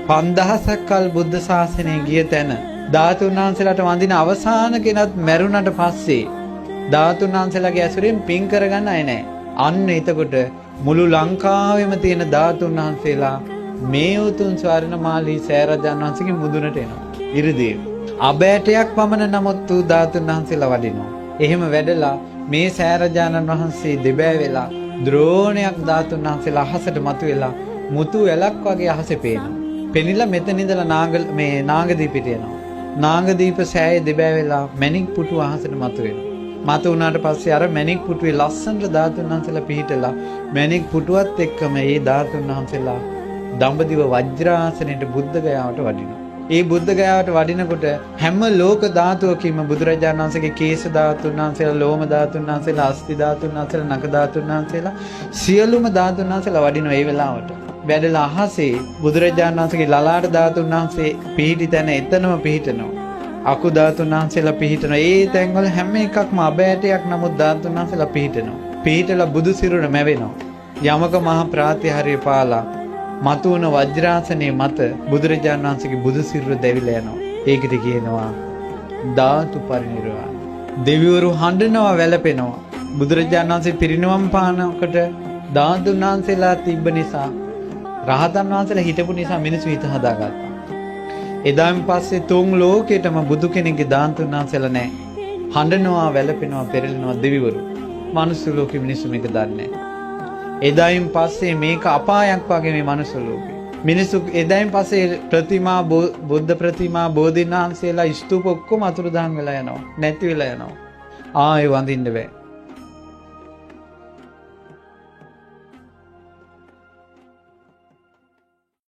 5000ක් කල් බුද්ධ ශාසනය ගිය තැන ධාතුන් වහන්සේලාට වඳින අවසාන කෙනත් මැරුණට පස්සේ ධාතුන් වහන්සේලාගේ ඇසුරෙන් පින් කරගන්න අය නැහැ. අන්න එතකොට මුළු ලංකාවෙම තියෙන ධාතුන් වහන්සේලා මේ උතුම් ස්වර්ණමාලී සෑරජාන් වහන්සේගේ මුදුනට එනවා. ඉරිදී අබෑටයක් පමණ නමුත් වූ ධාතුන් වහන්සේලා වඩිනවා. එහෙම වැඩලා මේ සෑරජානන් වහන්සේ දෙබෑ වෙලා ද්‍රෝණයක් ධාතුන් වහන්සේලා අහසට මතුවෙලා මුතු වැලක් වගේ අහසේ පේනවා. පෙනිලා මෙතන ඉඳලා නාග මේ නාගදීපෙට එනවා. නාගදීප සෑයේ දෙබෑ වෙලා මැණික් පුටුව අහසට මතුවෙනවා. මතු වුණාට පස්සේ අර මැණික් පුටුවේ ලස්සනට ධාතුන් වහන්සේලා පිහිටලා මැණික් පුටුවත් එක්කම ඒ ධාතුන් වහන්සේලා දඹදිව වජ්‍රාසනයට බුද්ධ ගයාවට වඩිනවා. ඒ බුද්ධ ගයාවට වඩිනකොට හැම ලෝක ධාතුවකින්ම බුදුරජාණන් වහන්සේගේ කේශ ධාතුන් වහන්සේලා, ලෝම ධාතුන් වහන්සේලා, අස්ථි ධාතුන් වහන්සේලා, නඛ ධාතුන් වහන්සේලා සියලුම ධාතුන් වහන්සේලා වඩිනවා ඒ වෙලාවට. වැඩලා අහසේ බුදුරජාණන් වහන්සේගේ ලලාට ධාතුන් වහන්සේ පිහිටි තැන එතනම පිහිටනවා. අකු ධාතුන් වහන්සේලා පිහිටනවා. ඒ තැන්වල හැම එකක්ම අබෑටයක් නමුත් ධාතුන් වහන්සේලා පිහිටනවා. පිහිටලා බුදු සිරුර මැවෙනවා. යමක මහ ප්‍රාතිහාර්ය පාලා මතුවන වජ්‍රාසනයේ මත බුදුරජාණන් වහන්සේගේ බුදු සිරුර දැවිලා යනවා. ඒකට කියනවා ධාතු පරිනිර්වාණ. දෙවිවරු හඬනවා වැළපෙනවා. බුදුරජාණන් වහන්සේ පිරිනිවන් පානකොට ධාතුන් වහන්සේලා තිබ්බ නිසා, රහතන් වහන්සේලා හිටපු නිසා මිනිස්සු හිත හදාගත්තා. එදාන් පස්සේ තුන් ලෝකෙටම බුදු කෙනෙක්ගේ ධාතුන් වහන්සේලා නැහැ. හඬනවා වැළපෙනවා පෙරලෙනවා දෙවිවරු. මනුස්ස ලෝකෙ මිනිස්සු මේක දන්නේ නැහැ. එදායින් පස්සේ මේක අපායක් වගේ මේ මනුස්ස ලෝකෙ. මිනිස්සු එදායින් පස්සේ ප්‍රතිමා, බුද්ධ ප්‍රතිමා, බෝධීන් වහන්සේලා, ස්තූප ඔක්කොම අතුරුදහන් වෙලා යනවා. නැති වෙලා යනවා. ආයෙ වඳින්න බෑ.